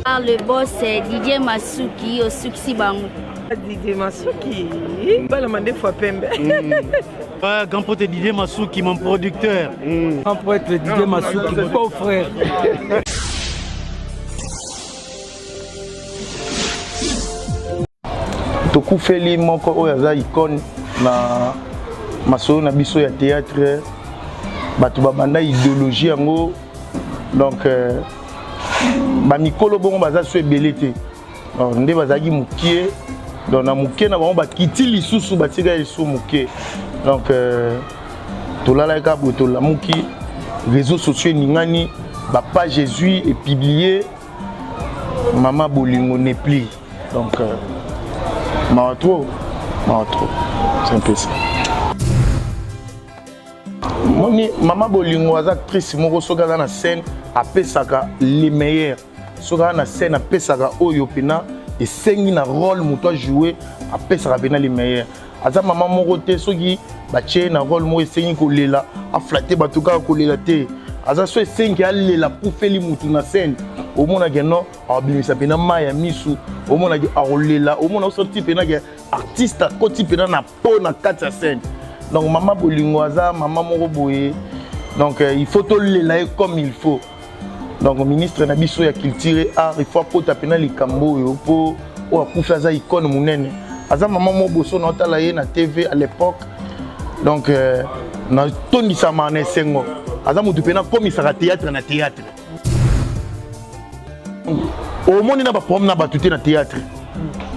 Par le boss Didier Masuki osukisi bango. Didier Masuki, bala mandefu ya pembe. Ouais, grand prêtre Didier Masuki, mon producteur. Grand prêtre Didier Masuki, beau frère. Tokufeli moko oyo aza icône na masolo na biso ya théâtre, bato babanda idéologie yango, donc bamikolo bongo baza so ebele te. Donc, nde bazalaki mokie, donc na moke na bango bakiti lisusu, batika lisusu moke. Donc tolalaki kaka boye, tolamuki, réseaux sociaux eningani, bapage ezwi epublie Mama Bolingo n'est plus. Donc mawa trop, mawa trop, c'est un peu ça. Moni Mama Bolingo aza actrice moko, soki aza na scène apesaka les meilleurs, soki aza na scène apesaka oyo mpena esengi na rôle moto ajoue, apesaka mpena les meilleurs. Aza mama moko te soki batie na rôle moko esengi kolela, aflatte bato kaka kolela te. Aza so esengi alela, pufeli mutu na scène, omonake non, abimisa mpena mai ya misu, omonake akolela, omona osoti mpena ke artiste akoti mpena na po na kati ya scène. Donc Mama Bolingo aza mama moko boye, donc il faut tolela ye comme il faut. Donc ministre na biso ya culture et art, il faut akota mpena likambo oyo, mpo oyo akufi aza icône monene, aza mama moko boso na otala ye na TV à l'époque. Donc natondisama na esengo, aza motu mpena akomisaka théâtre na théâtre. Omoni na baproblème na bato te na théâtre.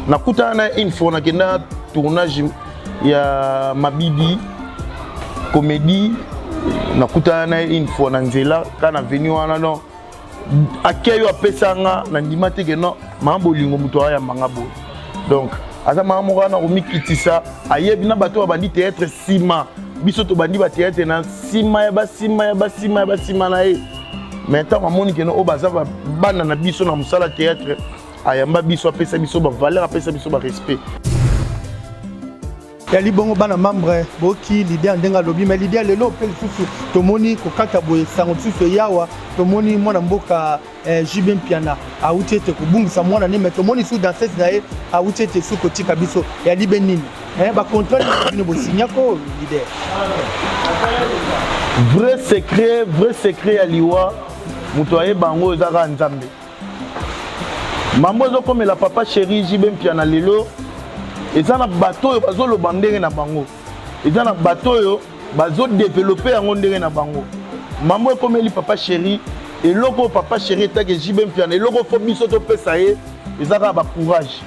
Nakutana na une fois, nakenda tournage ya Mabidi comédie, nakutana na ye une fois na nzela kaka na veni wana. Donc akei oyo apesanga na ndima te ke non, Mama Bolingo moto ayambanga boye. Donc aza mama moko wana komikitisa, ayebi na bato babandi théâtre nsima biso, tobandi bathéâtre na nsima ya basima ya basima ya basima na ye. Mais ntango amoni keno oyo baza bana na biso na mosala théâtre, ayamba biso, apesa biso bavaleur, apesa biso barespect. Yali bongo bana membre boki leader ndenge alobi. Mais leader, lelo mpe lisusu tomoni kokata boye sango lisusu eyawa, tomoni mwana mboka JB Mpiana awuti ete kobungisa mwana ne, mais tomoni su danseuse na ye awuti ete su kotika biso. Yali be nini, bacontrat nini bino bosinyako, leader? Vrai secret, vrai secret ya liwa, moto ayeba yango eza kaka Nzambe. Mambo ezokomela papa chéri JB Mpiana lelo, eza na bato oyo bazoloba ndenge na bango, eza na bato oyo bazodevelope yango ndenge na bango. Mambo ekomeli papa chéri, eloko oyo papa chéri etake JB Mpiana, eloko fo biso topesa ye eza kaka bacourage.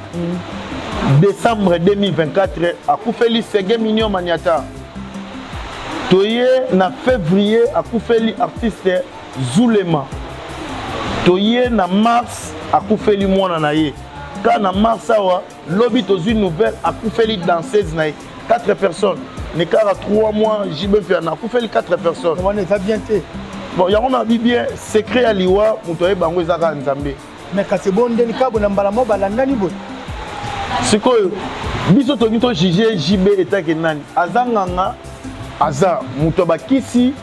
Décembre 2024 akufeli Sege Mignon Maniata, toye na février akufeli artiste Zulema, toye na mars akufeli mwana na ye. Ka na mars awa, lobi tozwi nouvelle akufeli danseuse na ye. 4 personnes ne kaka 3 mois, JB Mpiana akufeli 4 personnes. Wana eza bien te. Bon, yango na bi bien, secret ya liwa moto ayeba yango eza kaka Nzambe. Mais kasi bondeni kabo na mbala moko balandani boye. Sikoyo biso tolingi tojuge JB etake nani? Aza nganga, aza moto ya bakisi,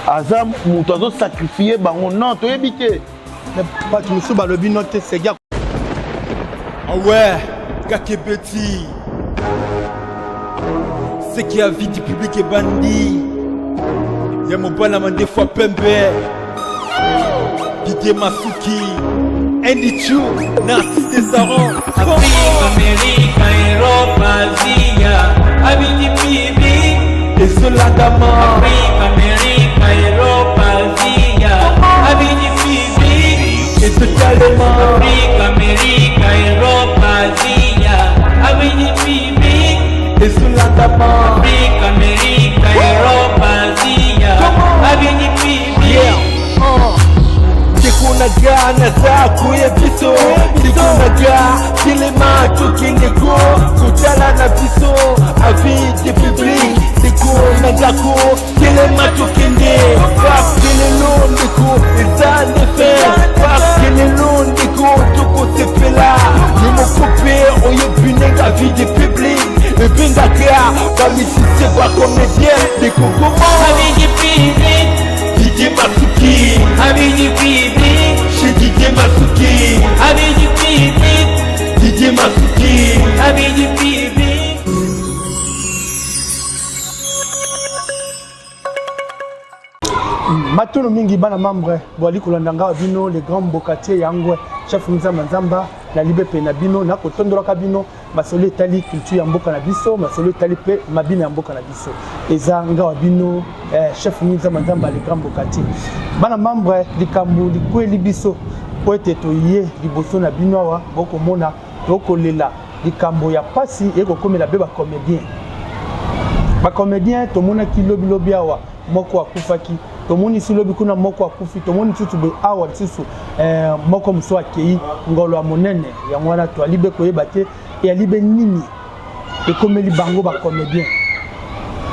aza moto azosacrifie bango? Non, toyebi te. Bato mosusu balobi no te segia. Ah ouais, Kakebeti. Ce qui a vie du public est bandit. Ya mobala mandefu pembe. Didier Masuki. Andy Chu, Narcisse Desaron. Afrique, Amérique, Europe, Asia, Abidi Bibi, Ezolandama. Afrique, Amérique, Europe, Asia, Abidi Bibi, Ezotalema. Afrique, Amérique, Europe, Asia, Abidi Bibi, Ezolandama. Afrique, Amérique, Europe, Asia, Abidi Bibi. Yeah. Ndeko na ga naza koya biso, ndeko na ga telema, tokende ko kotala na biso avis de public. Ndeko na gako telema, tokende, parce que lelo ndeko eza ndefe, parce que lelo ndeko tokosepela. Yo moko mpe oyebi ndenge avis de public ebengaka bamisicien, bacomédien, ndeko koma. Abidi Bibi, Didier Masuki, Abidi Bibi, chez Didier Masuki. Avis du public. Matono mingi bana membre boali kolanda nga bino le grand mbokatier ya ngwe chef nzamba nzamba na libe pe na bino na kotondolaka bino masolo etali culture ya mboka na biso masolo etali pe mabina ya mboka na biso eza nga wa bino eh, chef nzamba nzamba le grand mbokatier bana membre likambo likweli biso po ete toye liboso na bino awa bokomona tokolela likambo ya pasi ekokomela be ba comedien ba comedien tomonaki lobi lobi awa moko akufaki tomoni si lobi kuna moko akufi tomoni lisusu boye awa lisusu eh, moko mosusu akei ngolo ya monene yango wana toali be koyeba te eyali be nini ekomeli bango ba comedien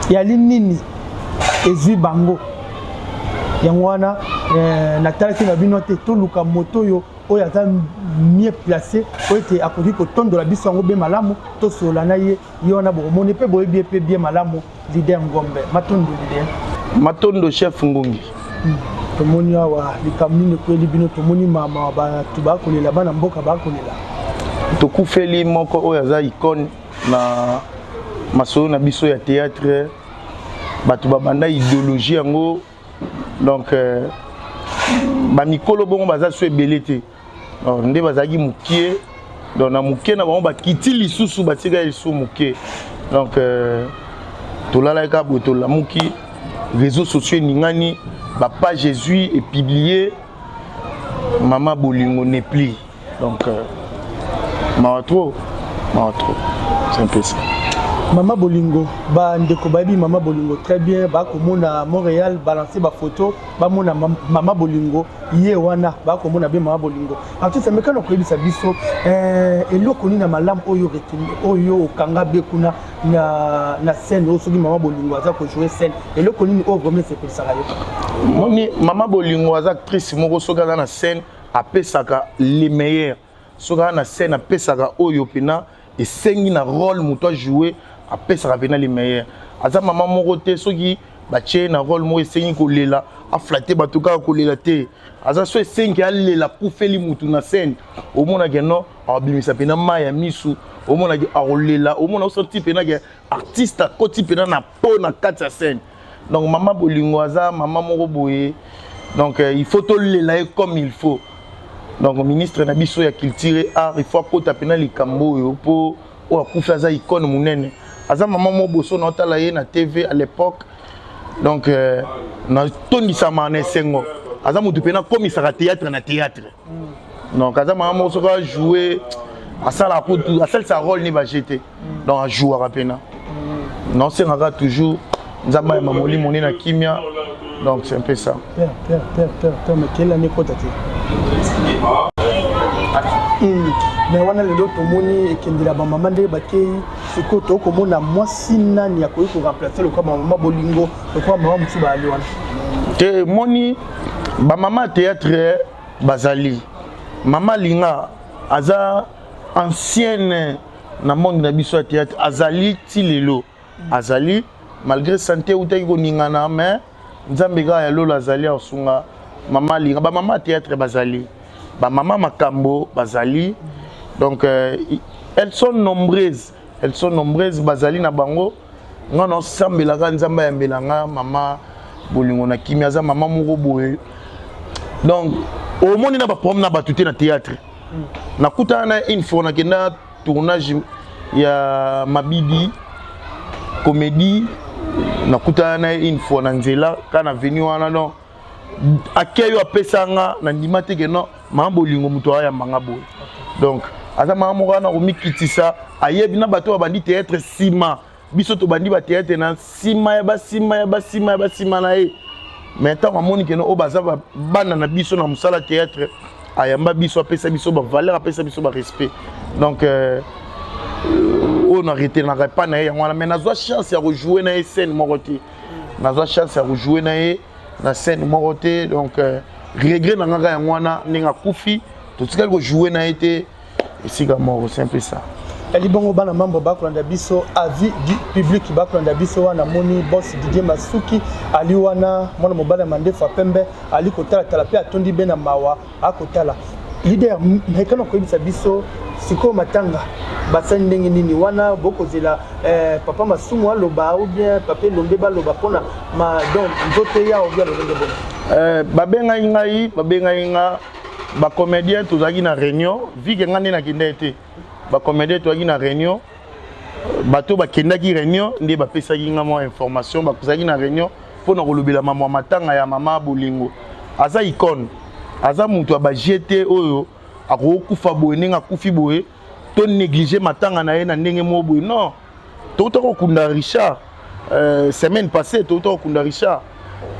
eyali nini ezwi bango yango wana eh, natalaki na bino te toluka moto oyo oyo aza mieux placé oyo ete akoki kotondola biso yango be malamu tosolola na ye ye wana bokomoni mpe boyebi ye mpe bien malamu leader ngombe matondo leader matondo chef ngungi Tomoni awa likambo nini ekweli bino? Tomoni mama bato bakolela, bana mboka bakolela. Tokufeli moko oyo aza icone na masolo na biso ya théâtre, bato babanda idéologie yango donc euh, bamikolo bongo baza so ebele te donc nde bazalaki mokie donc na moke na bango bakiti lisusu batikali lisusu moke donc euh, tolalaki kaka boye tolamuki réseaux sociaux eningani bapage ezwi epublie mama bolingo n'est plus donc euh, mawa trop mawa trop c'est un peu ça mama bolingo bandeko bayebi mama bolingo très bien bakomona montréal balance bafoto bamona mama bolingo ye wana bakomona be mama bolingo artiste amekana koyebisa biso eh, eloko nini ya malamu oyo oyo okanga be kuna na, na scène oyo soki mama bolingo aza kojoue scène eloko nini oyo vraiment esepelisaka yo moni mama bolingo aza actrice moko soki aza na scène apesaka le meilleur soki aza na scène apesaka oyo mpena esengi na role moto ajoue apesaka mpena le meilleur aza mama moko te soki batie na role moko esengi kolela aflate bato kaka kolela te aza so esengi alela akufeli motu na scène omonake non abimisa mpena mai ya misu omonake akolela omona osanti mpena ke artiste akoti mpena na po na kati ya scène donc mama bolingo aza mama moko boye donc euh, il faut tolela ye comme il faut donc ministre na biso ya culture et art il faut akota mpena likambo oyo mpo oyo akufi aza icone monene aza mama moko boso na otala ye na tv à l'époque donc euh, natondisama na esengo aza motu mpena akomisaka théâtre na théâtre donc aza mama moko soki ajoue asalaka kutu asalisa role ni baje te donc ajouaka mpena naosengaka toujours nzambe ayamba molimo ne na kimia donc c'est un peu ça père père père père père mais quelle année kota te hmm. mais wana lelo tomoni ekendela bamama nde bakei sikoyo tokomona mwasi nani akoki koremplace lokola bamama bolingo lokola mama mosusu bayali wana te moni bamama théâtre bazali mama linga aza ancienne na monde na biso ya théâtre azali ti lelo azali malgré santé eutaki koningana mais nzambe kaka ya lola azali akosunga mama alinga bamama ya théâtre bazali bamama makambo bazali donc euh, elles sont nombreuses elles sont nombreuses bazali na bango nga nasambelaka nzambe ayambela nga mama bolingo na kimia aza mama moko boye donc omoni na baproblème na bato te na théâtre nakutana na une fois nakenda tournage ya mabidi comédie nakutana na ye une fois na nzela kaka na veni wana donc akei oyo apesa nga na ndima te ke non mama bolingo moto ayamba nga boye donc aza mama moko wana komikitisa ayebi na bato babandi théâtre nsima biso tobandi batheatre na nsima ya basima ya basima ya basima na ye mais ntango amoni keno oyo baza bana na biso na mosala théâtre ayamba biso apesa biso bavaleur apesa biso barespect donc euh, oyo na retenaka epai na ye yango wana mais nazwa chance ya kojoue na ye scène moko te nazwa chance ya kojoue na ye na scène moko te donc euh, regret na ngaka yango wana ndenge akufi totikali kojoue na ye te esika moko c'est un peu ça ali bongo bana mambo bakolanda biso avis du public bakolanda biso wana moni boss Didier Masuki ali wana mwana mobali ya mandefu ya pembe ali kotalatala mpe atondi be na mawa akotala leader mekana koyebisa biso Sikoyo matanga basali ndenge nini wana bokozela eh, papa Masumu aloba ou bien papa Elombe baloba mpona ma donc nzoto eya ou bien lolenge boni? Eh, babengaki ngai babengaki nga bacomédien tozalaki na réunion vi ke ngai nde nakendaki te bacomédien tozalaki na réunion bato bakendaki réunion nde bapesaki nga mwa information bakozalaki na réunion mpo na kolobela mamwa matanga ya mama bolingo aza icone aza moto ya baje te oyo akokufa boye ndenge akufi boye to néglige matanga na ye na ndenge moko boye non touta kokunda richard euh, semaine passée touta kokunda richard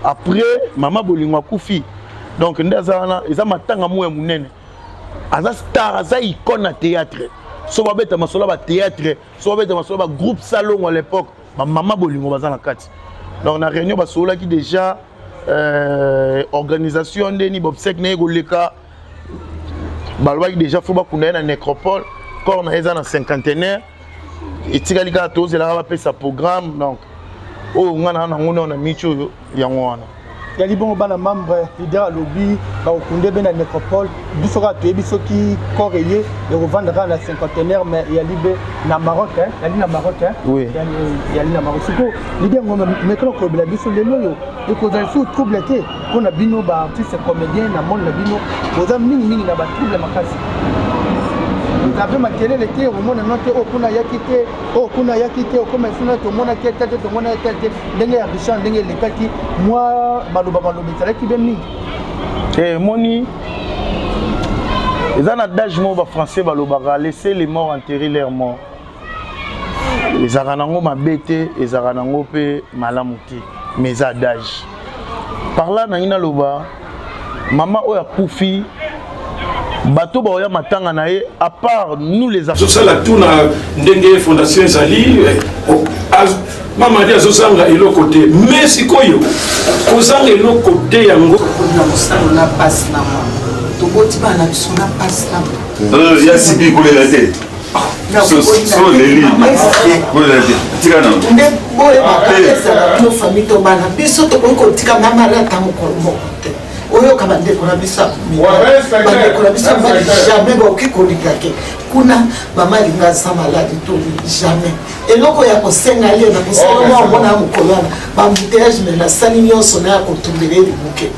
après mama bolingo akufi donc nde aza wana eza matanga moko ya monene aza star aza icone na théâtre so babeta masolo ya bathéâtre so babeta masolo ya bagroupe salongo à l'époque bamama bolingo baza na kati donc na réunion basololaki déjà euh, organisation ndeni bobsec naye koleka balobaki déjà fo bakunda ye na nécropole corps na ye eza na cinquantenaire etikali kaka tozelaka bapesa programme donc oyo ngai naa nango nao na mici oyo yango wana yali bongo bana membre leader alobi bakokunde be na nécropole biso kaka toyebi soki corps eye ekovanda kaka na cinquantenaire mais eyali be na maroc yali na maroc oui. yali na maroc sikoyo leader ngombe mekana kolobela biso lelo oyo ekozala lisusu trouble te mpo na bino ba artiste comédien na monde na bino boza mingimingi na batrouble makasi eza mpe makelele te okomona no te oyo kuna ayaki te oyo kuna ayaki te okoma esuna tomonaki ete te tomonaki ete te ndenge ya richard ndenge elekaki mwa maloba maloba ezalaki mpe mingi emoni eza na dage moko bafrançais balobaka laisser les morts enterrer leur mort ezalaka nango mabe te ezalaka nango mpe malamu te mais eza adage par là nangi naloba mama oyo akufi bato baoya matanga na ye à part nous les azosala tout na ndenge fondation ezali eh, mama adi azozanga eloko te mais sikoyo kozanga eloko te yango na mosalo na pasi na mwa toboti bana na biso na pasi na euh, ya sibi kolela te nde boyebaka ezala bino famille to bana biso tokoki kotika mama ata mokolo moko te oyoka bandeko na biso bandeko na biso mibali jamais bakoki kolinga ke kuna mama alinga aza maladi to jamais eloko ya kosenga ye na kosala mwa omona ya mokolo wana bambouteillage me nasali nyonso na ya kotumbela ye libuke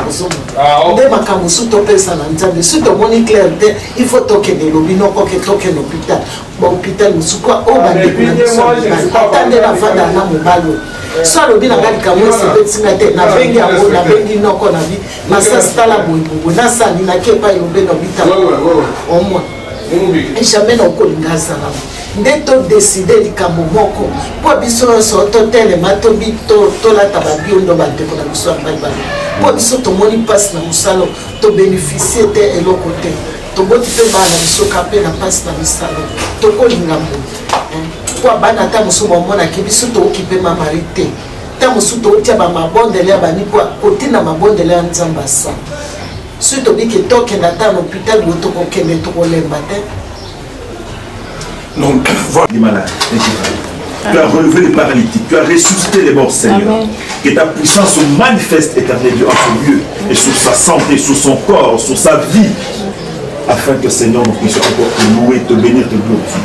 ozomona ah, nde makambo su topesa na nzambe su tomoni claire te il faut tokende elobi nokoke tokende hôpital bahôpital mosusu mpo oyo ah, bandeko na biso mibali ata nde navanda na mobali oyo so alobi na ngai likambo esepelisi ngai te nabengi yango nabengi noko na bi masasi tala boyebobo nasali nake epai elombe na hôpital omoi jamais nakolinga azala nde todeside likambo moko mpo biso nyonso totelema tolata babiondo bandeko na biso ya mibali bana mpo biso tomoni mpasi na mosala tobenefisie te eloko te toboti mpe bana na biso ka mpe na mpasi na misala tokolinga boye mpo bana ata mosusu bamonaki biso tookipe mamari te ta mosusu tootia bamabondele ya bani mpo kotinda mabondele ya nzambe asala soki tobiki tokende ata na hôpital boye tokokende tokolemba te Donc, voilà. Les malades, Tu as relevé les paralytiques, tu as ressuscité les morts, Seigneur. Amen. Que ta puissance se manifeste, éternel Dieu, en ce lieu, et sur sa santé, sur son corps, sur sa vie, afin que, Seigneur, nous puissions encore te louer, te bénir, te glorifier.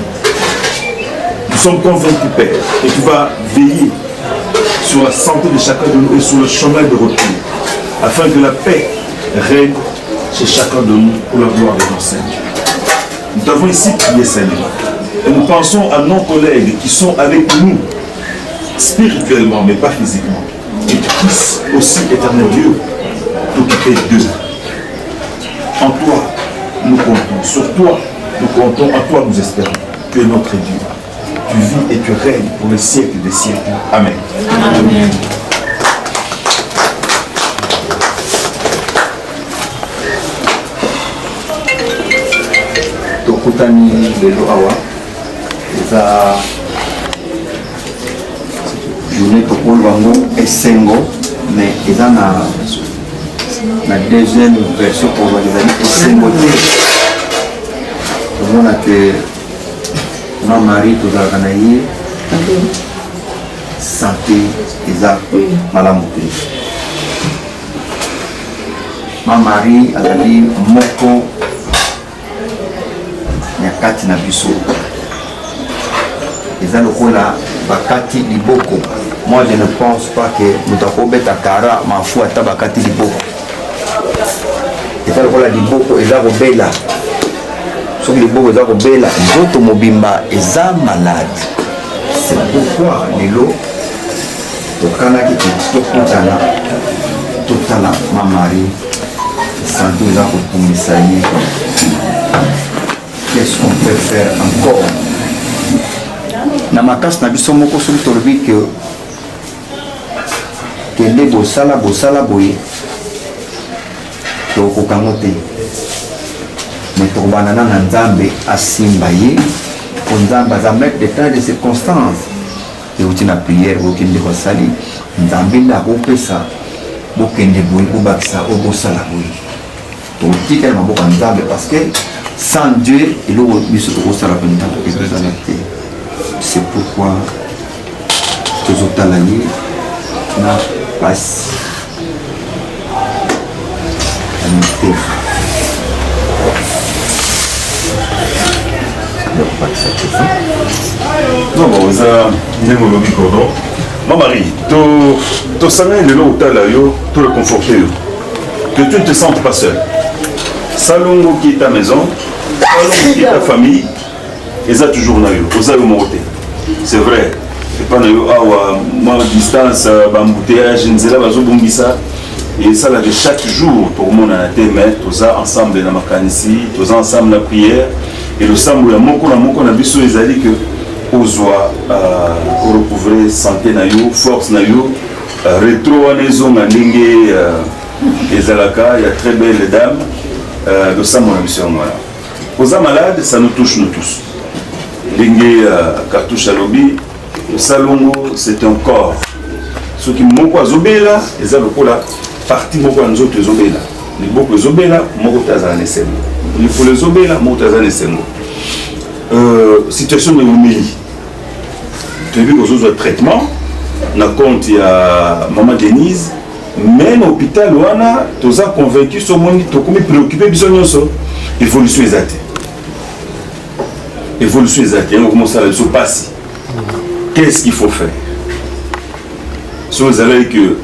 Nous sommes convaincus, Père, que tu vas veiller sur la santé de chacun de nous et sur le chemin de retour, afin que la paix règne chez chacun de nous pour la gloire de notre Seigneur. Nous t'avons ici prié, Seigneur, et nous pensons à nos collègues qui sont avec nous, spirituellement, mais pas physiquement. Et tu puisses aussi, éternel Dieu, t'occuper d'eux. En toi, nous comptons. Sur toi, nous comptons. En toi, nous espérons. Tu es notre Dieu. Tu vis et tu règnes pour le siècle des siècles. Amen. Amen. tokutani lelo awa eza journée tokoloba yango esengo mais eza na na deuxième version koloba ezali esengo te tomona ke ma marie tozalaka na ye sante eza malamu te ma marie azali moko ya kati na biso eza lokola bakati liboko. Moi, je ne pense pas que moto akobeta kara mafu ata bakati liboko. Eza lokola liboko eza kobela. Soki liboko eza kobela, nzoto mobimba eza malade. C'est pourquoi lelo tokanaki tokutana, totala Mamari, sante eza kotungisa ye. Qu'est-ce qu'on peut faire encore na makasi na biso moko? Soki tolobi ke kende bosala bosala boye, tokokoka yango te. Me tokobanda na na Nzambe asimba ye, po Nzambe aza maître de temps de circonstance. Euti na prière, bokende kosali Nzambe nde akopesa. Bokende boye, bobakisa oyo, bosala boye, totikali maboko ya Nzambe, parce que sans Dieu eloko biso tokosala mpenza ekozala te. C'est pourquoi tozotala ye na pasi ya mitema ya kobakisa te. Non, bon, eza ndenge olobi, cordon. Ma Marie, tosangani lelo kotala yo, to réconforter yo, que tu ne te sentes pas seul. Salongo qui est ta maison, Salongo qui est ta famille, eza toujours na yo, oza yo moko te. C'est vrai, epa na yo awa mwa distance, baembouteillage, nzela bazobongisa, esalaka chaque jour tokomonana te, mais toza ensemble na makanisi, toza ensemble na prière. Et losambo ya moko na moko na biso ezali que ozwa orecouvre santé na yo, force na yo, retro wana ezonga ndenge ezalaka ya très belle dame. Losambo na biso yango wana. Oza malade, ça nous touche nous tous. Ndenge Cartouche alobi, Salongo c'est un corps. Soki moko azobela, eza lokola partie moko ya nzoto ezobela. Liboko ezobela, moko te azala na esengo. Likolo ezobela, moko te aza na esengo. Situation eumeli, toyebi kozozwa traitement na compte ya Mama Denise, mais na hôpital wana toza convaincu. So omoni tokomi préoccupé biso nyonso, évolution eza te, évolution eza te. Yango komosala biso mpasi. Qu'est-ce qu'il faut faire? So ezalaki que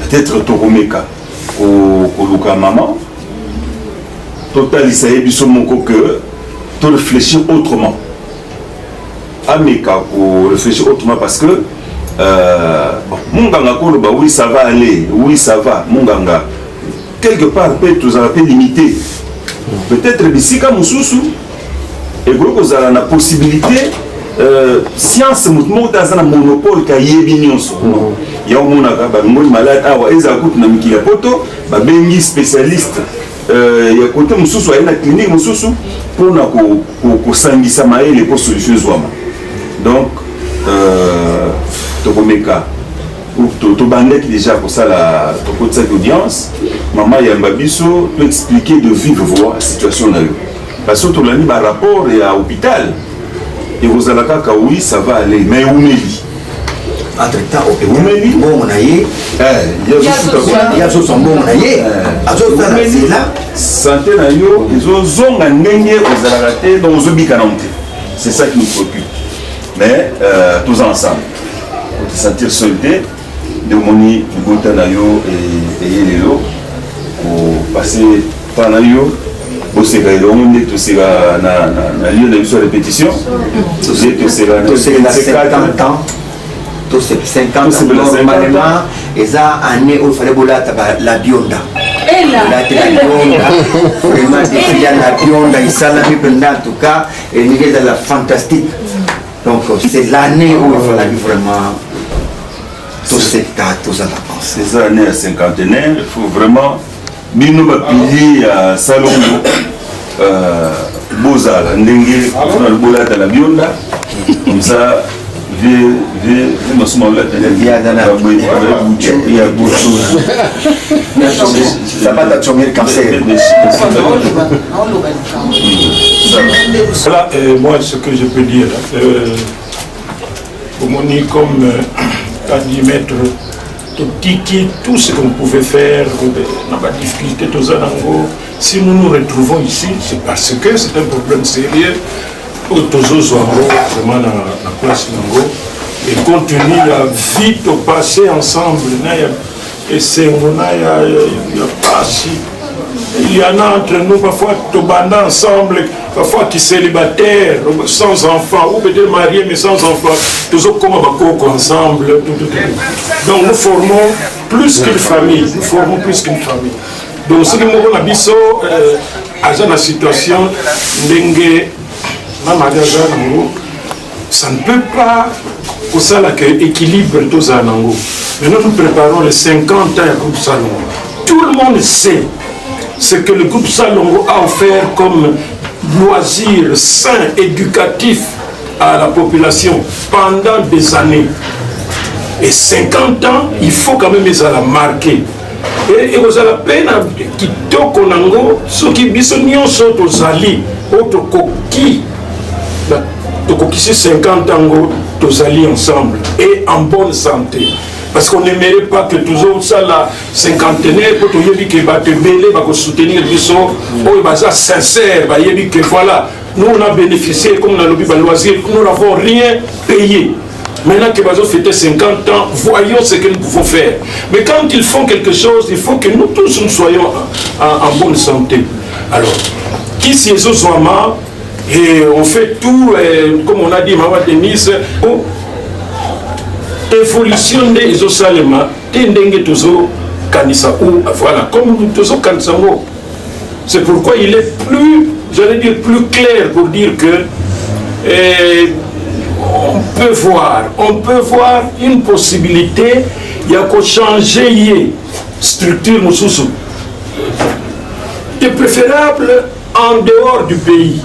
peut-être tokomeka koluka mama, totalisa ye biso moko que to réfléchir autrement, ameka ko réfléchir autrement, parce que bon, munganga koloba oui, ça va aller, oui, ça va. Munganga quelque part mpe tozala mpe limité. Peut-être bisika mosusu ekoki kozala na possibilité. Science, motu moko te aza na monopole kayebi nyonso. Ya omonaka balongoli malade awa, ezala kutu na mikili ya poto, babengi spécialiste ya kote mosusu, aye na clinique mosusu mpona kosangisa mayele mpo solution ezwama. Donc tokomeka, tobandaki déjà kosala, tokotisaki audience, mama yamba biso, toexpliquer de vive voix situation na yo, parce que tolandi barapport ya hôpital, ekozala kaka oui, ça va aller, mais eumeli. Entre temps, eumeli, mbongo na ye, ye azozwa mbongo na ye, azozala nzela. Santé na yo ezozonga ndenge ozalaka te, donc ozobika nano te. C'est ça qui nous préoccupe, mais toza ensemble, ote sentir seul te. Nde omoni libota na yo eye lelo kopase temps na yo, boseka elongo nde toseka na lieu na biso ya répétition, nde toseka. Toseka 50 ans, 50 ans normalement eza année oyo fallait bolata la bionda, olati la bionda. Vraiment, défilé ya la bionda esalami mpenza. En tout cas, elingi ezala fantastique. Donc c'est l'année où il fallait vraiment toseka, tozala. C'est ça, année ya cinquantenaire. Il faut vraiment bino bapilier ya Salongo bozala ndenge mpona bolata la bionda comme ça. Vie vie masuma olata ya butu. Sapata chomir cancer. Voilà, moi, ce que je peux dire, omoni, comme a dit maître, Totiki tout ce qu'on pouvait faire na badifficulté toza nango. Si nous nous retrouvons ici, c'est parce que c'est un problème sérieux oyo tozozwa yango vraiment na place nango. Et compte tenu ya vie topasse ensemble, na ya esengo na ya pasi, il y en a entre nous parfois tobanda ensemble, parfois qui célibataire sans enfant ou peut-être marié mais sans enfant, tozokoma bakoko ensemble, tout, tout, tout. Donc nous formons plus qu'une famille, nous formons plus qu'une famille. Donc soki moko na biso aza na situation ndenge Mama aza nango, ça ne peut pas kosala que équilibre tozala nango. Maintenant, nous préparons les 50 ans ya groupe Salongo. Tout le monde sait ce que le groupe Salongo a offert comme loisir sain, éducatif à la population pendant des années. Et 50 ans, il faut quand même ezala marqué. Ekozala mpe na kitoko nango soki biso nyonso tozali oyo tokoki tokokisi 50 ans, tozali ensemble et en bonne santé, parce qu'on n'aimerait pas que tozosala cinquantenaire mpo toyebi ke bato ebele bakosoutenir biso oyo baza sincère, bayebi que voilà, nous, on a bénéficié, comme nalobi, baloisir, nous n'avons rien payé. Maintenant que bazo fêter 50 ans, voyons ce que nous pouvons faire. Mais quand ils font quelque chose, il faut que nous tous nous soyons en bonne santé. Alors, kisi ezozwama et on fait tout, et, comme on a dit, Maman Denise, oh, évolution nde ezosalema te ndenge tozokanisa ou voilà, comme tozokanisa ngo. C'est pourquoi il est plus, j'allais dire, plus clair pour dire que on peut voir une possibilité ya kochanger ye structure mosusu, de préférable en dehors du pays,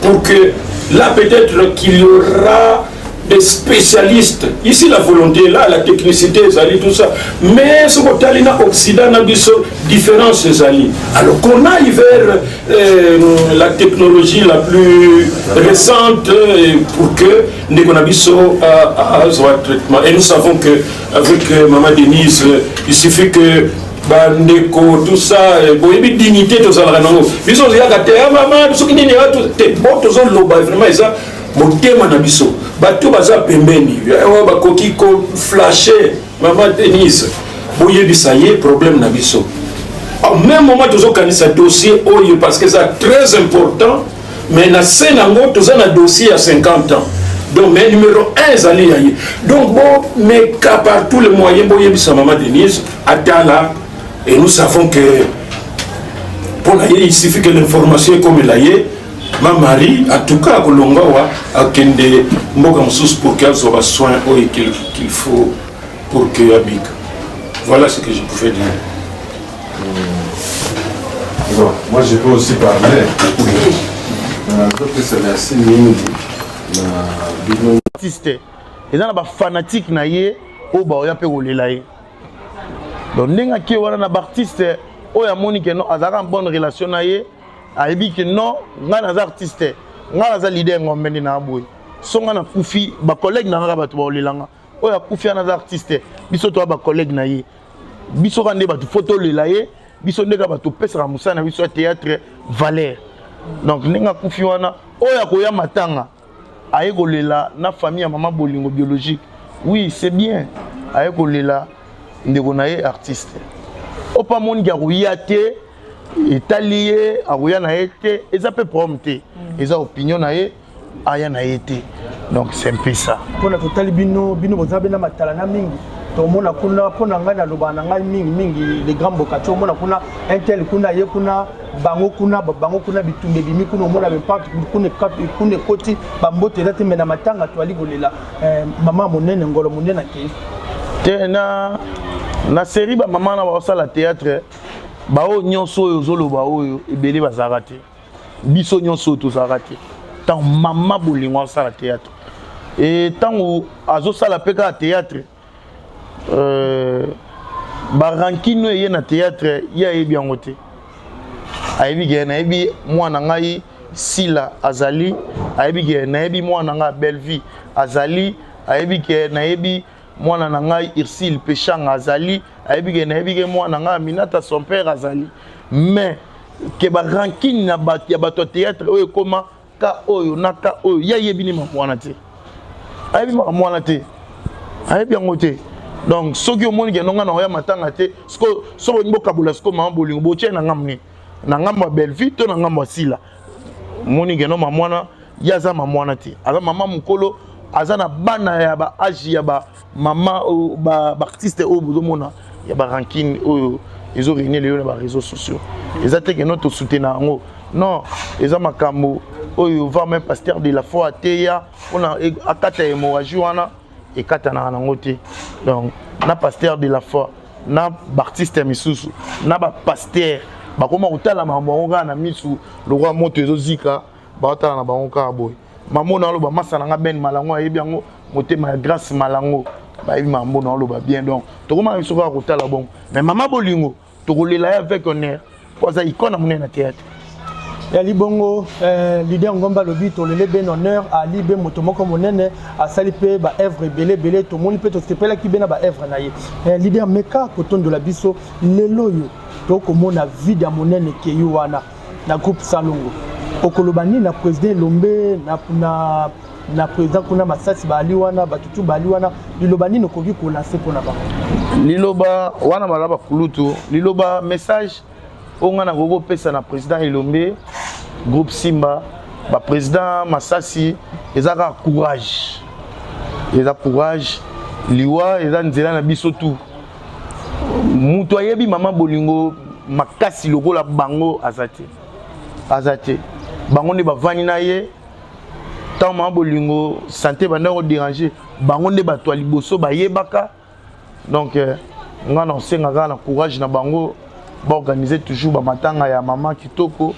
pour que là peut-être qu'il y aura des spécialistes. Ici, la volonté là, la technicité ezali, tout ça, mais soki otali na Occident na biso, différence ezali. Alors qu'on aille vers la technologie la plus récente pour que ndeko na biso azwa traitement. Et nous savons que avec Maman Denise, il suffit que bandeko, tout ça, boyebi dignité tozalaka nango, biso toyaka te mama soki nini te. Bo tozoloba vraiment, eza motema na biso. Bato baza pembeni oyo bakoki koflasher Mama Denise, boyebisa ye problème na biso. Au même moment tozokanisa dossier oyo parce que eza très important, mais na se nango toza na dossier ya 50 ans. Donc, mais numéro 1 ezali ya ye. Donc bomeka par tous les moyens, boyebisa Mama Denise atala. Et nous savons que mpo na ye, il suffit que l'information ekomela ye, ma Marie, en tout cas akolonga wa akende mboka mosusu pour que azwa basoin oyo qu'il faut pour que abika. Voilà ce que je pouvais dire. Bon, moi je peux aussi parler. Nazopesa merci mingi na bino. Artiste eza na bafanatique na ye oyo baoya mpe kolela ye. Donc ndenge ake wana na baartiste oyo amoni ke non, azalaka en bonne relation na ye, ayebi ke non, ngai naza artiste, ngai naza leader Ngombe, nde na boye so ngai nakufi, bacollègue na ngaka bato baolelanga. Oyo akufi wana aza artiste, biso toya bacollègue na ye, biso kaka nde bato fo tolela ye, biso nde kaka bato topesaka mosala na biso ya théâtre valeur. Donc ndenge akufi wana, oyo akoya matanga, aye kolela na famille ya Mama Bolingo biologique, oui, c'est bien, aye kolela ndeko na ye artiste. Oyo amoniki akoya te, etali ye, akoya na ye te, eza mpe problème te, eza opinion na ye, aya na ye te. Donc c'est un peu ça. Mpona totali bino, bino boza bena matala na mingi, tomona kuna. Mpo na ngai, nalobaka na ngai mingi mingi, le grand Bokati, omona kuna un tel kuna, ye kuna, bango kuna, bango kuna, bitumba ebimi kuna, omona beparte kuna, kuna ekoti bambote eza te. Me na matanga toali kolela mama monene, ngolo monene akei. Te, na série bamama na baosala théâtre, baoyo nyonso oyo ozoloba oyo ebele bazalaka te. Biso nyonso oyo tozalaka te ntango Mama Bolingo asala théâtre. E ntango azosala mpe kaka théâtre, barancune oyo eye na théâtre, ye ayebi yango te. Ayebi ke nayebi mwana ngai Sila azali, ayebi ke nayebi mwana ngai Bellevie azali, ayebi ke nayebi. Mwana na ngai Ursule Peshanga azali, ayebi ke nayebi ke mwana ngai Aminata son père azali. Mais ke ba rancune na bato ya bato ya théâtre oyo ekoma ka oyo na ka oyo, ye ayebi ni makambo wana te, ayebi makambo wana te, ayebi yango te. Donc soki omoni ke nonga na oya matanga te, sikoyo soki olingi bokabola sikoyo mama bolingo botie na ngambo nini? Na ngambo ya Bellevue to na ngambo ya Sila? Omoni ke no mama wana ye aza mama wana te, aza mama mokolo, aza na bana ya ba age ya ba mama ba artiste oyo bozomona ya ba rancune oyo ezo régner lelo na ba réseaux sociaux. Eza te ke no tosoutenir yango, non, eza makambo oyo va même pasteur de la foi ateya mpona akata hémorragie wana ekatanaka nango te. Donc na pasteur de la foi na baartiste ya misusu na bapasteur bakoma kotala makambo yango kaka na misu lokola moto ezozika, baotala na bango kaka boye. Mamo na oloba masa na nga Ben Malango ayebi yango, motema ya Grâce Malango bayebi mambo na oloba bien. Donc tokoma biso kaka kotala bongo, mais mama bolingo tokolela ye avec honneur po aza icône ya monene na théâtre. Yali bongo leader Ngomba alobi tolele be honneur, ali be moto moko monene, asali mpe baœuvre ebele ebele, tomoni mpe tosepelaki be na baœuvre na ye. Leader, meka kotondola biso lelo oyo tokomona vide ya monene ekei wana na groupe Salongo. Okoloba nini na président Elombe na président kuna Masasi baali wana, batutu baali wana? Liloba nini okoki kolancer mpona bango? Liloba wana baza bakulutu. Liloba, message oyo ngai nakoki kopesa na président Elombe, groupe Simba, baprésident Masasi, eza kaka courage, eza courage. Liwa eza nzela na biso tu. Moto ayebi mama bolingo makasi lokola bango aza te, aza te. Bango nde bavandi na ye ntango mama bolingo santé banda kodéranger, bango nde bato ya liboso bayebaka. Donc nga na osenga kaka na courage na bango, baorganiser toujours bamatanga ya mama kitoko.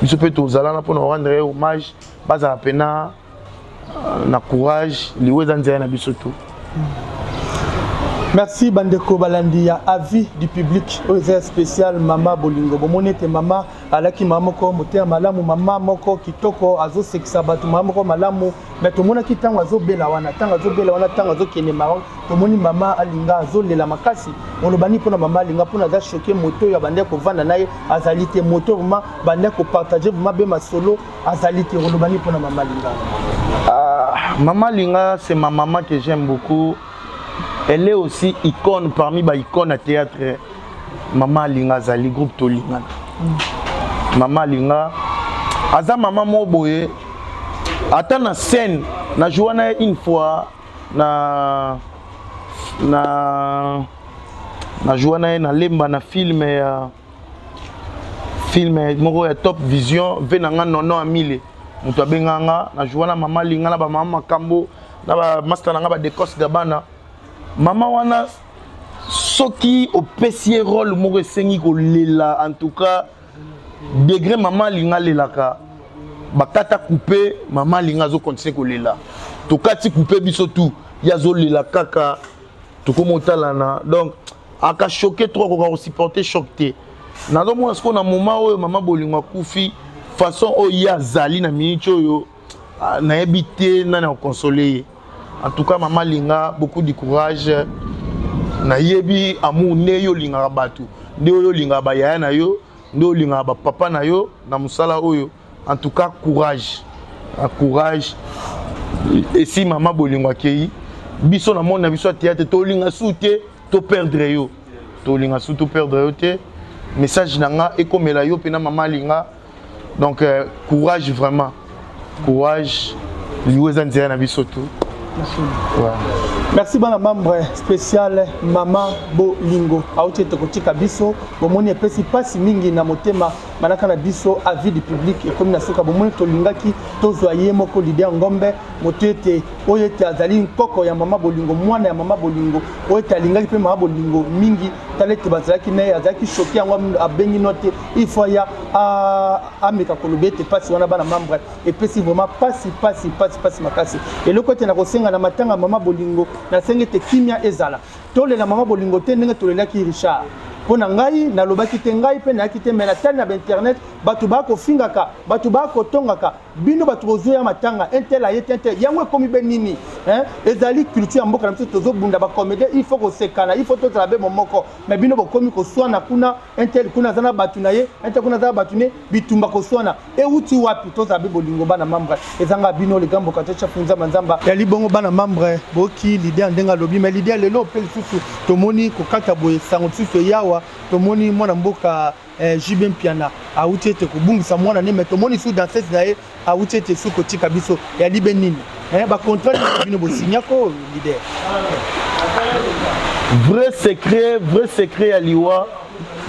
Biso mpe tozalana mpona korendre ye hommage. Bazala mpena na courage, liwa eza nzela na biso tu. Merci bandeko balandi ya Avis du public oyo eza spécial mama bolingo. Bomoni ete mama alaki mama moko motema malamu, mama moko kitoko, azosekisa bato, mama moko malamu. Mais tomonaki ntango azobela wana, ntango azobela wana, ntango azokende Maroc, tomoni mama Alinga azolela makasi. Oloba nini mpona mama Alinga? Mpona aza choqué, moto oyo abandi kovanda na ye azali te, moto vraiment bandi kopartager vraiment be masolo azali te. Oloba nini mpona mama Alinga? Ah, mama Alinga, c'est ma maman que j'aime beaucoup. Elle est aussi icône parmi ba icônes à théâtre. Mama Alinga azali groupe Tolingana. Mama Alinga aza mama moko boye, ata na scène na joua na ye une fois na joua na ye na lemba na film ya film moko ya Top Vision ve na nga nono amile moto abenga nga na joua na mama Alinga na bamama makambo na bamaster na nga badecos gabana. Mama wana, soki opesi ye rôle moko esengi kolela, en tout cas degré mama Alinga alelaka, bakata coupe, mama Alinga azocontinuer kolela, tokati coupe biso tu, ye azolela kaka, tokóma otalana. Donc aka choqué trop, akoka kosupporter choc te. Nazomona sikoyo na moment oyo mama bolingo akufi, façon oyo ye azali na minute oyo, nayebi te nani akoconsoler ye. En tout cas, mama Linga, beaucoup de courage. Nayebi amour nde yo olingaka bato, nde oyo olingaka bayaya na yo, nde olingaka bapapa na yo na mosala oyo. En tout cas courage, courage. Esi mama bolingo akei, biso na monde na biso ya théâtre tolinga su te toperdre yo, tolinga su toperdre yo te. Message na nga ekomela yo mpena mama Alinga. Donc courage, vraiment courage. Liwa eza nzela na biso tu. Ouais. Merci bana membre spécial mama bolingo auti ete kotika biso. Bomoni epesi mpasi mingi na motema. Manaka na biso Avis du public ekomi na suka. Bomoni, tolingaki tozwa ye moko leader Ngombe, moto ete oyo ete azali nkoko ya mama bolingo, mwana ya mama bolingo oyo ete alingaki mpe mama bolingo mingi. Tala ete bazalaki na ye, azalaki choqué, yango abengi no te, il faut aya ameka koloba ete mpasi wana. Bana membre, epesi vraiment pasi, pasi, pasi, pasi makasi. Eloko ete nakosenga na matanga mama bolingo, nasengi ete kimia ezala. Tolela mama bolingo te ndenge tolelaki Richard. Mpo na ngai nalobaki te, ngai mpe nayaki te, mais natali na bainternet, bato bakofingaka, bato bakotongaka. Bino bato bozoya matanga, un tel aye te, un tel yango ekomi be nini, hein? Ezali culture ya mboka na biso, tozobunda bacomédien, il faut kosekana, il faut tozala be momoko, mais bino bokomi koswana kuna, un tel kuna aza na bato na ye, un tel kuna aza na bato ne, bitumba, koswana euti wapi? Tozala be bolingo, bana membre. Ezanga bino ligambo kate chef Nzamba Nzamba yali bongo. Bana membre, boki leader ndenge alobi, mais leader, lelo mpe lisusu tomoni kokata boye sango lisusu eyawa, tomoni mwana mboka JB Mpiana awuti ete kobungisa mwana ne, mais tomoni su danseuse na ye awuti ete su kotika biso. Yali be nini, bacontrat nini bino bosinyako, leader? Vrai secret, vrai secret ya liwa,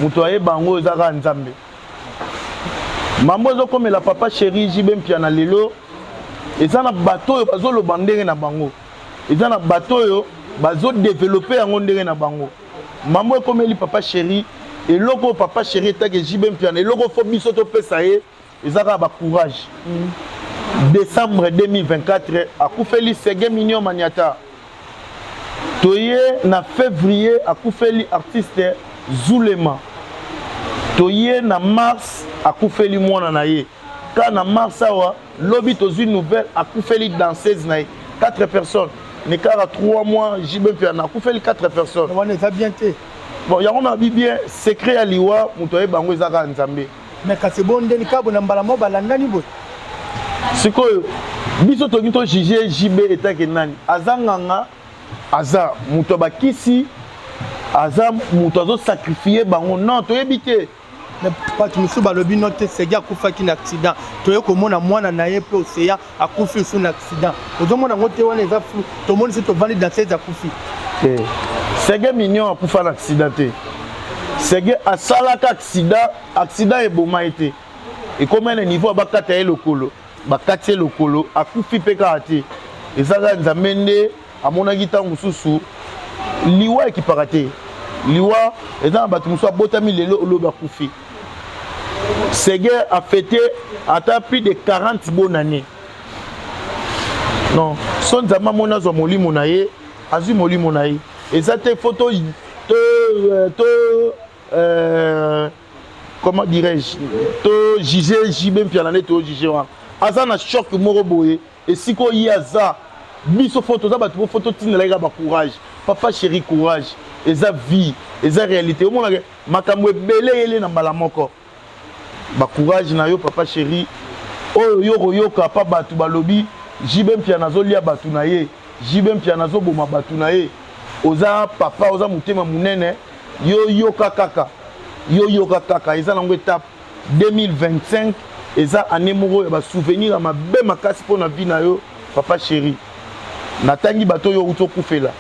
moto ayeba yango eza kaka Nzambe. Mambo ezokomela papa chéri JB Mpiana lelo, eza na bato oyo bazoloba ndenge na bango, eza na bato oyo bazodévelopper yango ndenge na bango. Mambo ekomeli papa chéri, eloko oyo papa chéri etake JB Mpiana, eloko faut biso topesa ye eza kaka bacourage. Décembre 2024 akufeli Sege Mignon Maniata, toye na février akufeli artiste Zulema, toye na mars akufeli mwana na ye. Ka na mars awa, lobi tozwi nouvelle akufeli danseuse na ye. 4 personnes ne kaka 3 mois, JB Mpiana akufeli 4 personnes. Wana eza bien te. Bon, yango na bi bien, secret ya liwa, moto ayeba yango eza kaka Nzambe. Mais kasi bondeni kabo na mbala moko balandani boye? Sikoyo biso tolingi tojuger JB etake nani? Aza nganga, aza moto ya bakisi, aza moto azosacrifier bango? Non, toyebi te. Bato mosusu balobi no te, Sege akufaki na accident, toye komona mwana na ye mpe Oseya akufi lisusu na accident. Ozomona yango te, wana eza flou. Tomoni si tovandi, danseuse akufi. Te, Sege Mignon akufa na accident te. Sege asalaka accident, accident eboma ye te. Ekómi na niveau bakata ye lokolo, bakati ye lokolo, akufi mpe kaka te. Eza kaka Nzambe nde amonaki. Ntango mosusu liwa ekipaka te. Liwa eza na bato mosusu abotami lelo, olobi akufi. Sege afêté ata plus de 40 bonne année. Non, so Nzambe amoni azwa molimo na ye, azwi molimo na ye. Eza te faut to, comment dirais-je, to juge JB Mpiana nde tojuger wana. Aza na choc moko boye esika oyo ye aza. Biso faut toza bato po faut totindelaki kaka bacourage. Papa chéri, courage, eza vie, eza réalité. Omonaka makambo ebele eyele na mbala moko. Bacourage na yo, papa chéri. Oyo yo koyoka pa bato balobi JB Mpiana azolia bato na ye, JB Mpiana azoboma bato na ye, oza papa, oza motema monene. Yo yoka kaka, yo yoka kaka. Eza nango étape. 2025 eza année moko ya basouvenir ya mabe makasi mpo na vie na yo, papa chéri. Natangi bato oyo outi okufela,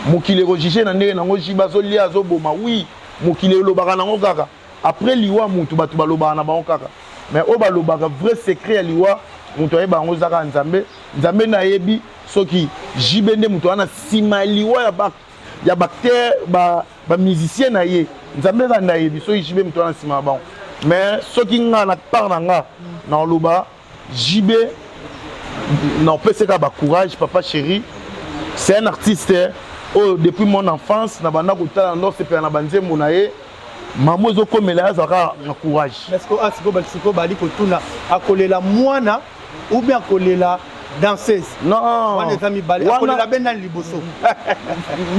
mokili ekojuger na ndenge nango. JB azolia, azoboma, oui, mokili elobaka nango kaka. Après liwa mutu, bato balobaka na bango kaka, mais oyo balobaka, vrai secret ya liwa, moto ayeba yango eza kaka Nzambe. Nzambe nde ayebi soki JB nde moto wana nsima ya liwa ya baacteur, bamusicien na ye. Nzambe kaka nde ayebi soki JB moto wana nsima ya bango. Mais soki nga na part na nga na oloba JB, na opesi kaka bacourage. Papa chéri, c'est un artiste oyo depuis mon enfance na banda kotala, ndo osepela na banzembo na ye. Mamo ezokomela ye, azalaka na courage. Sikoyo sikoyo bali kotuna, akolela mwana ou bien akolela danseuse? Non. Wana eza mibale. Akolela be nani liboso?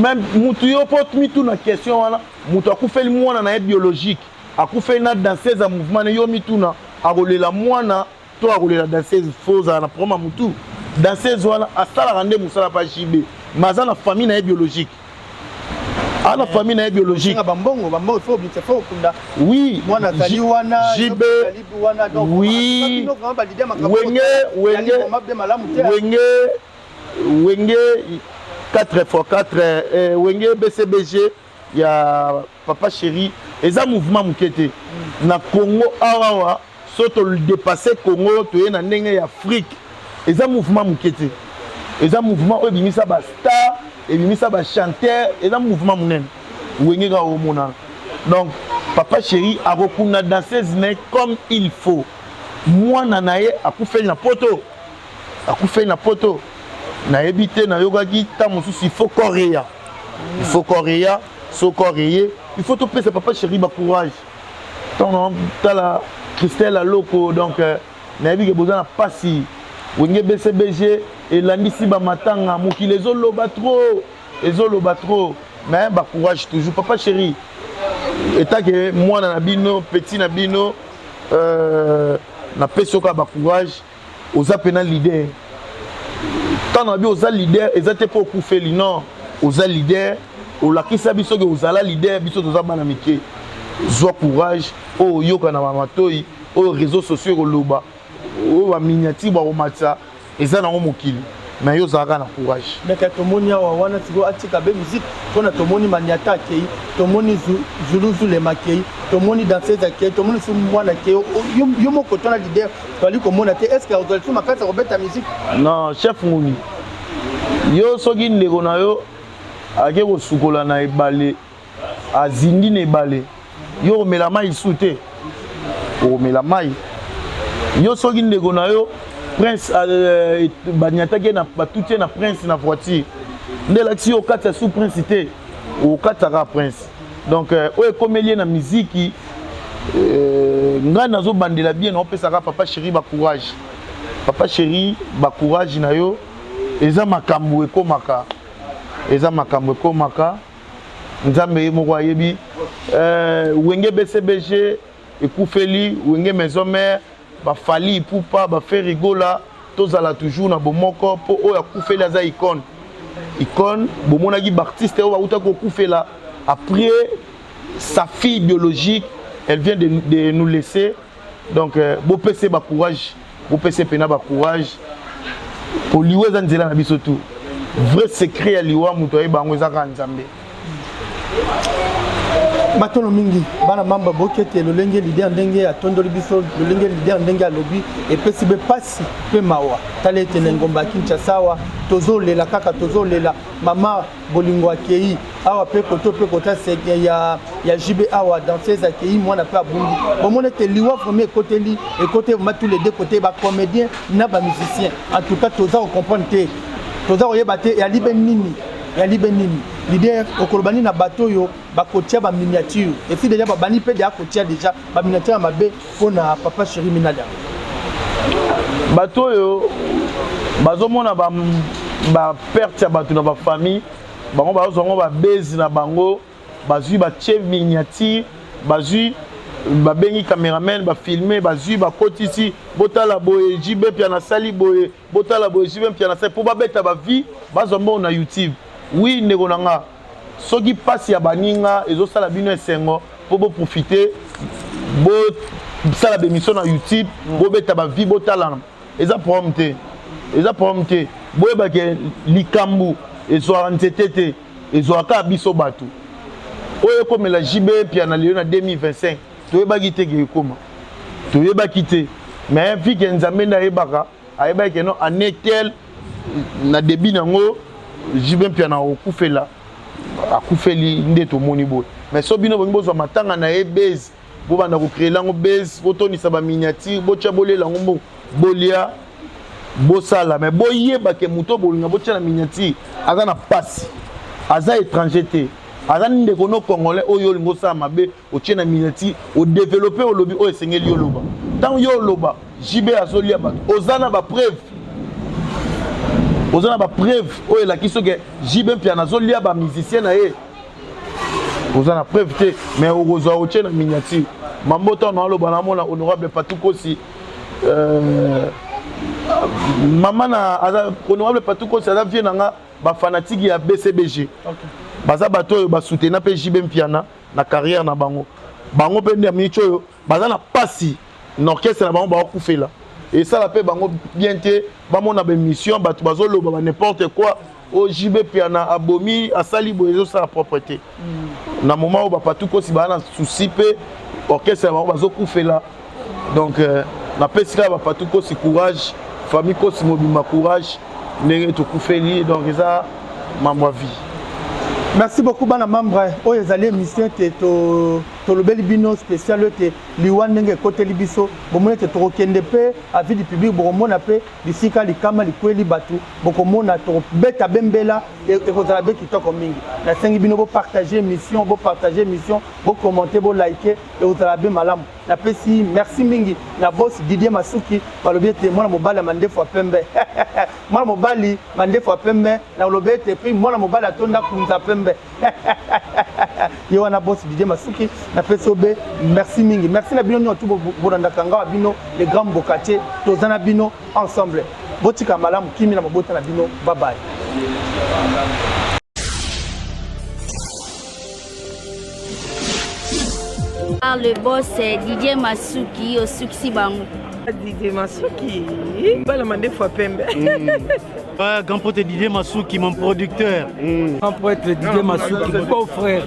Même mutu yo mpo mituna question wana, moto akufeli mwana na ye biologique, akufeli na danseuse ya mouvement ne, yo mituna akolela mwana to akolela danseuse? Faut ozala na problème ya mutu. Danseuse wana asalaka nde mosala pa JB, mais aza na famille na ye biologique, aza na famille na ye biologique. Bambongo, bambongo, faut obimisa, faut okunda. Oui. Mwana azali wana. JB, oui. Wenge, Wenge, Wenge, Wenge 4 x 4, Wenge BCBG ya papa chéri eza mouvement moke te na Congo awawa. So todépasser Congo, toye na ndenge ya Afrique, eza mouvement moke te. Eza mouvement oyo ebimisa bastar, ebimisa bachanteur, eza mouvement monene, Wenge kaka omonana. Donc papa chéri akokunda danseuse ne comme il faut. Mwana na ye akufeli na poto, akufeli na poto, nayebi te, nayokaki ntango mosusu. Il faut korea, il faut korea. So korea, il faut topesa papa chéri bacourage. Ntango tala Christelle Aloko, donc. Nayebi ke boza na pasi. Wenge BCBG elandisi ba matanga, mokili ezo loba trop, ezo loba trop. Mais ba courage toujours. Papa chéri, etat ke mwana na bino, petit na bino, euh, na pesi yo kaka ba courage, oza pena leader. Tant na bi oza leader, eza te po okufeli, non. Oza leader, olakisa biso ke ozala leader, biso toza bana mike. Zwa courage, oyo oyoka na ba matoyi, oyo réseaux sociaux ekoloba, oyo ba miniature bakomatisa, eza nango mokili. Mais yo ozalaka na courage. Meke tomoni awa wana sikoyo atika be musique mpona tomoni maniata akei, tomoni Zulu Zulema akei, tomoni danseuse akei, tomoni su mwana akei. Yo moko tona leader toali komona te, est ce que ozali su makasi ya kobeta musique? Non, chef Nguni, yo soki ndeko na yo ake kosukola na ebale, azindi na ebale, yo okomela mai lisusu te, okomela mai. Yo soki ndeko na yo Prince, banyataki ye na batuti ye na Prince na voiture, nde elakisi yo okatisa su Prince te, okataka Prince. Donc oyo ekomeli ye na miziki, ngai nazobandela bien, naopesaka papa chéri ba courage, papa chéri ba courage na yo, eza makambo ekomaka, eza makambo ekomaka, Nzambe ye moko ayebi. Wenge BCBG ekufeli, Wenge Maison Mère, ba Fally Ipupa, ba Ferre Gola, tozala toujours na bomoko po oyo akufeli aza icône. Icône, bomonaki ba artiste oyo bauta kokufela après sa fille biologique, elle vient de nous laisser. Donc bopese ba courage, bopese pena ba courage. Po liwa eza nzela na biso tout. Vrai secret ya liwa moto ayeba yango eza kaka Nzambe. Matono mingi bana mamba bokete lolenge leader ndenge atondoli biso, lolenge leader ndenge alobi epesi be pasi pe mawa. Tala ete na engomba ya Kinshasa awa tozolela kaka, tozolela mama bolingo akei awa pe koto pe kota ya, ya JB awa danseuse akei, mwana pe abungi. Bomoni ete liwa vraiment ekoteli, ekoteli vraiment tous les deux côtés, ba comédiens na ba musiciens. En tout cas toza ko comprendre te, toza koyeba te ya libe nini, ya libe nini. Leader okoloba nini na bato oyo bakotia ba miniature esi deja babandi mpe deja kotia deja ba miniature ya mabe mpona papa chéri Minada? Bato oyo bazomona ba perte ya bato na ba famille bango, bazozwa yango ba base na bango, bazwi batie miniature, bazwi babengi cameraman, bafilme, bazwi bakotisi, botala boye JB Mpiana asali boye, botala boye JB Mpiana asali, mpo babeta ba vie, bazwa mbongo na YouTube. Oui ndeko na nga, soki pasi ya baninga ezosala bino esengo mpo boprofite bosala bemission na YouTube, bobeta ba vie, botalana, eza problème te, eza problème te. Boyeba ke likambo ezwaka nzete te, ezwaka kaka biso bato. Oyo ekomela JB Mpiana lelo na 2025, toyebaki te ke ekoma, toyebaki te. Mais vu ke Nzambe nde ayebaka, ayebaki ke non, année telle na début nango JB Mpiana akokufela, akufeli nde tomoni boye. Mais so bino bongi bozwa matanga na ye base, bobanda kocréer yango base, botonisa ba miniature, botya bolela yango mbongo, bolia bosala, mais boyeba ke moto bolinga botya na miniature aza na pasi, aza étranger te, aza ndeko no congolais oyo olingi osala mabe, otie na miniature, odeveloppe, olobi oyo esengeli yo oloba. Ntango yo oloba JB azolia bato, oza na ba preuve, oza na ba preuve oyo elakisi soki JB Mpiana azolia ba musicien na ye, oza na preuve te, mais okozwa otie na miniature. Mambo ntango naoloba namona honorable Patou Kosi, mama na aza honorable Patou Kosi aza vie na nga, ba fanatique ya BCBG baza bato oyo basoutenir mpe JB Mpiana na carrière na bango, bango mpe nde ya miniti oyo baza na pasi na orchestre na bango, bakufela esala mpe bango bien te, bamona ba émission bato bazoloba ba n'importe quoi, oyo JB Mpiana abomi asali boye, ezosala propre te. Na moment oyo bapatu kosi baa na souci mpe orchestre na bango bazokufela. Donc napesi kaka bapatu kosi courage, famille kosi mobimba courage ndenge tokufeli, donc eza mambo ya vie. Merci beaucoup bana membre, oyo ezali émission te tolobeli bino spécial oyo te liwa ndenge ekoteli biso. Bomoni ete tokokende mpe avis du public, bokomona mpe bisika likama likweli bato, bokomona tokobeta bembela, ekozala be kitoko mingi. Nasengi bino bopartage émission, bopartage émission, bokommente, bolike, ekozala be malamu. Napesi merci mingi na boss Didier Masuki, balobi ete mwana mobali ya mandefu ya pembe, mwana mobali mandefu ya pembe, na olobi ete puis mwana mobali atonda kunza pembe. Ye wana boss Didier Masuki, napesi obe merci mingi. Merci na bino nyonso tu bolandaka nga wa bino les grands mbokatier, toza na bino ensemble. Botika malamu kimi na mabota na bino. Bye bye. Par le boss Didier Masuki osukisi bango. Didier Masuki, bala mandefu ya pembe. Ouais, grand pote Didier Masuki, mon producteur. Grand prêtre Didier Masuki, mon beau frère.